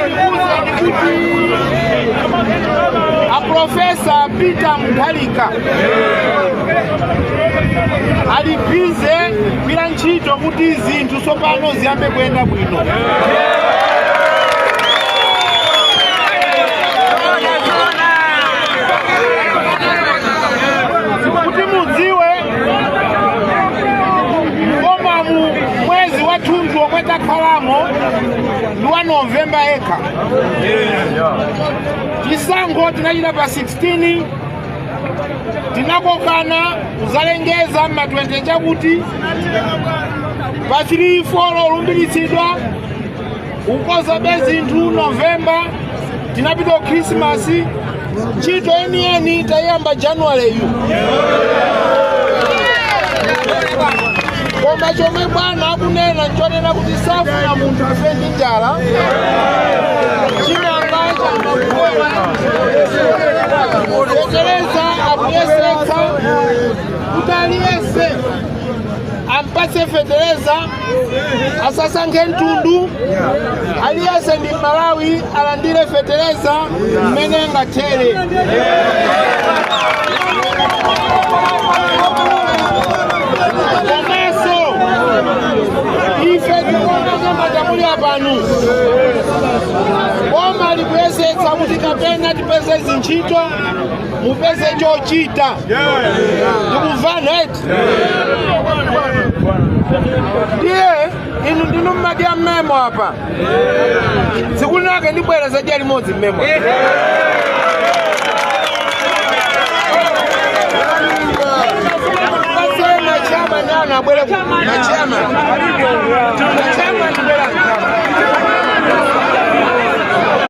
Ndikuwuzeni kuti a Professor Peter Mutharika ali busy kugwira ntchito kuti zinthu tsopano ziyambe kuyenda bwino. Kuti mudziwe, koma mu mwezi wathunthu omwe takhalamo ndi wa Novemba yekha. Chisankho tinachita pa 16, tinakokana kuzalengeza ma 20 chakuti pa 3 4 olumbiritsidwa, kukonzabe zinthu. Novemba tinapita ku Krismasi. Ntchito yeniyeni tayamba Januwaleyu. Koma chomwe bwana akunena nchonena kuti safuna munthu afe ndi njala. Chimanga chamakuwa, fetereza, akuyesetsa kuti aliyense ampatse fetereza, asasankhe mtundu, aliyense ndi Malawi, alandire fetereza mmene angathere. Komanso ife tikuona anyamata muli apanu, boma likuyesetsa kuti kapena tipeze zintchito, mupeze chochita. Ndikumvana eti? Ndiye inu ndinu mmadya mmemo apa, tsiku linake ndibwera zadya limodzi mmemo. Pasema chama nana abwere ku machama.